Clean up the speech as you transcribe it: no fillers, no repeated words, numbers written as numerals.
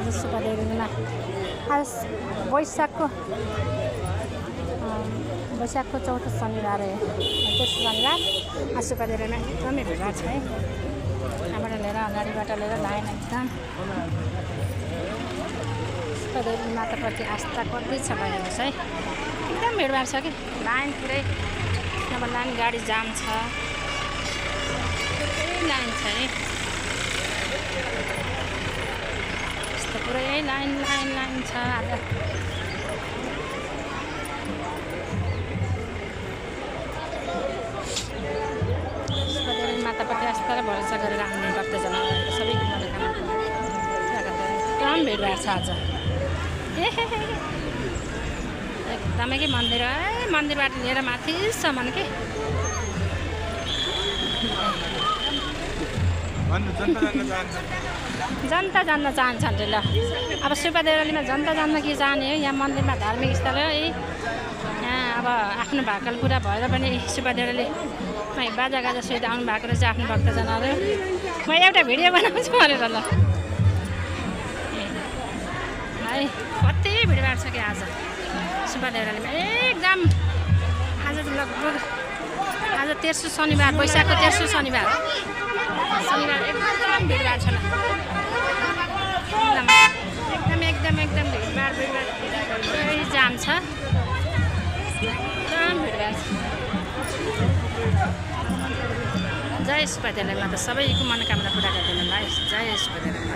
आज सुपादेवीमा आज वैशाखको चौथो शनिबार हो। तेस्रो शनिबार आज सुपादेवीमा एकदमै भिड छ है। यहाँबाट लिएर अगाडिबाट लिएर लाइन एकदम सुपादेवी माताप्रति आस्था कति छ हेर्नुहोस् है। एकदम भिडभाड छ कि लाइन पुरै अब लाइन गाडी जाम छ लाइन छ है। यस्तो पुरै लाइन छ आज। सुपादेवी माताप्रति आस्था र भरोसा गरेर आउने भक्तजनहरू सबैको मनोकामना एकदम भिडभाड छ आज। एकदमै कि मन्दिरबाट लिएर माथिसम्म के जनता जान्न चाहन्छन् ल। अब सुपादेवीमा जनता जान्न के चाहने हो। यहाँ मन्दिरमा धार्मिक स्थल हो है। यहाँ अब आफ्नो भाकल पुरा भएर पनि सुपादेवीले बाजागाजा सहित आउनु भएको रहेछ आफ्नो भक्तजनहरू। म एउटा भिडियो बनाउँछु भनेर ल है। कति भिडभाड छ कि आज सुपादेवीमा एकदम। आज त लगभग आज तेस्रो शनिबार वैशाखको तेस्रो शनिबार एकदम भिडभाड छ। एकदम भिडभाड जाम छ एकदम भिडभाड। जय सुपादेवी माता सबैको मनोकामना पुरा गरिदिनु होला। जय सुपादेवी।